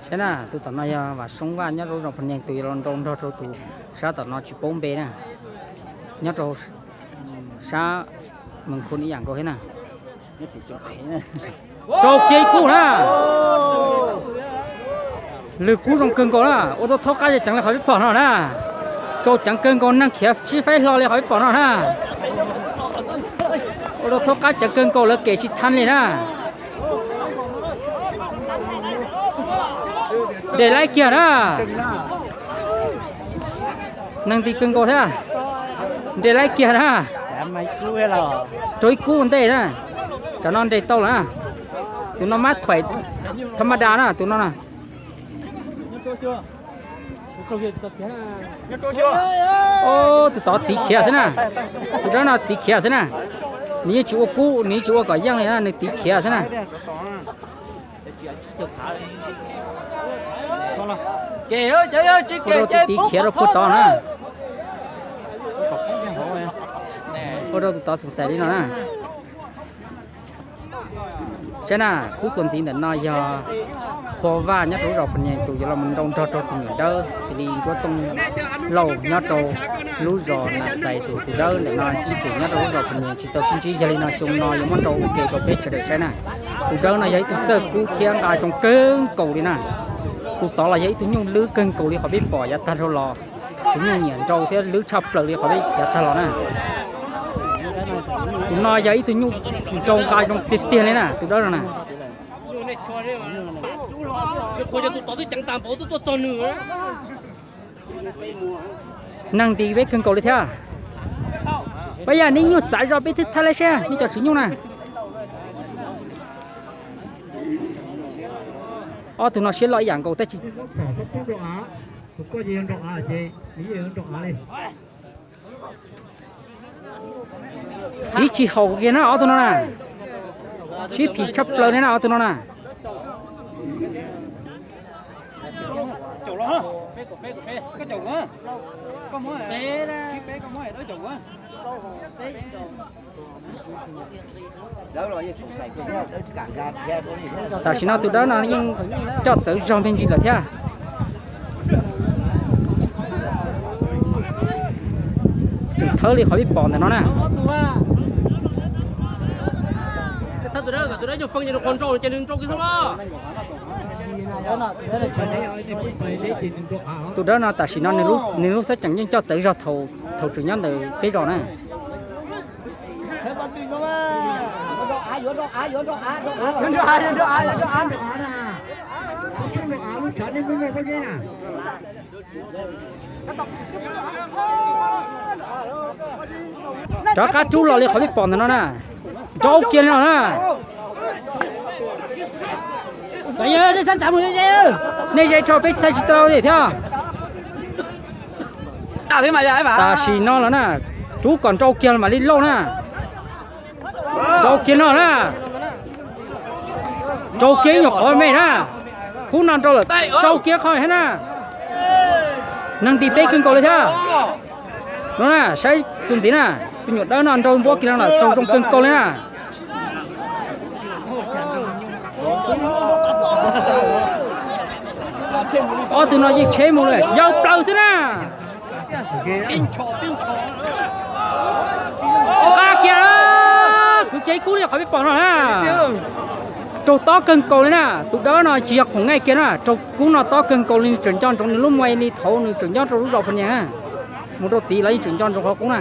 Saib na, tus tom no yog Vam Soob Vaj nyob rau zos Phas Nyees, tus yuav los nrau nrog rau tus sab tom no tsis paub npe na, nyob rau sab Mees Khu ib yam nkaus thiab na. Rau kiag ib kub na. Lwg kub zoo kawg nkaus na, ua rau thaub qab ceev li qhov peb pom no na. Rau ceev kawg nkaus, neeg khiav sib faib hlo li qhov peb pom no na. Ua rau thaub qab ceev kawg nkaus, lawv kem tsis thaj li na. Nres laib kiag na. Neeg nti kawg nkaus thiab. Nres laib kiag na. Rau ib kub ua ntej na. Tsam no nres tau lawm na. Tus no mab thuam tha ma da na, tus no na. Tus tod tiv khiav xwb na. Tus dawb no tiv khiav xwb na. Nws yeej tsis ua kub, nws yeej tsis ua kom yeej li na, nws tiv khiav xwb na. Ua rau tus tiv khiav rau puag tod na. Ua rau tus tod xoom xais li no na. Saib na, khub txuas ntxiv ntawm no yog Qhua Vaj nyob rau lub zos Phas Nyees, tus yuav los nrau nrog rau tus nyuam dawb xws li Ntsuab Tooj Lauj nyob rau lub zos Nas Xais. Tus, tus dawb ntawm no ib txwm nyob rau lub zos Phas Nyees tsis tau sib ntsib, yog li no xyoo no yuav muab nrau ua ke rau peb sawv daws saib na. Tus dawb no yog ib tug txawj kub thiab nqa zoo kawg nkaus li na. Tus tod los yog ib tug nyuj lwb kawg nkaus li qhov peb pom yav tag dhau los. Tus nyuj nyiam nrau thiab lwb tshaj plaws li qhov peb yav tag los na. Tus no yog ib tug nyuj nrau nqa zoo tiag tiag li na, tus dawb no na. Neeg nti peb kawg nkaus li thiab. Pab yam nej nyuj txav zog peb thiaj thaj laib saib nej cov tswv nyuj na. Ob tug no siab loj ib yam nkaus tab sis tiv tsis haum kiag na ob tug no na. Sib phim tshaj plaws li na ob tug no na. Tam sim no tus dawb no yeej coj txawv zog me ntsis lawm thiab. Tseem thawb li qhov peb pom ntawm no na. Tus dawb no tam sim no nws lub xab ceem yeej coj txawv zog thaum tseem nyob ntawm peb zos na. Rov qab rub los li qhov peb pom ntawm no na. Nrau kiag li no na. Nej ze rau peb thaij tsis tau thiab. Tam sim no los na, rub kom nrau kiag los mam li lauj na. Nrau kiag no na. Nrau kiag ib nyuag qhov me na. Khub no nrau lawm, nrau kiag qhov thiab na. Neeg nti peb kawg nkaus li thiab. No na, saib txuas ntxiv na, tus nyuam dawb no nrau npuab kiag no lawm, nrau zoo kawg nkaus li na. Ob tug no yeej tsheb mus lawm, yawg plaws xwb na. Nqa kiag, kwv kiag ib kub li qhov peb pom no na. Raug tob kawg nkaus li na, tus dawb no tsis yog khoom nqaij kiag na, raug kub no tob kawg nkaus li, nws tseem nco ntsoov nws lub muaj li thaum nws tseem nyob rau lub zos Phas Nyees na. Mus rau tid los yeej tseem nco ntsoov qhov qub na.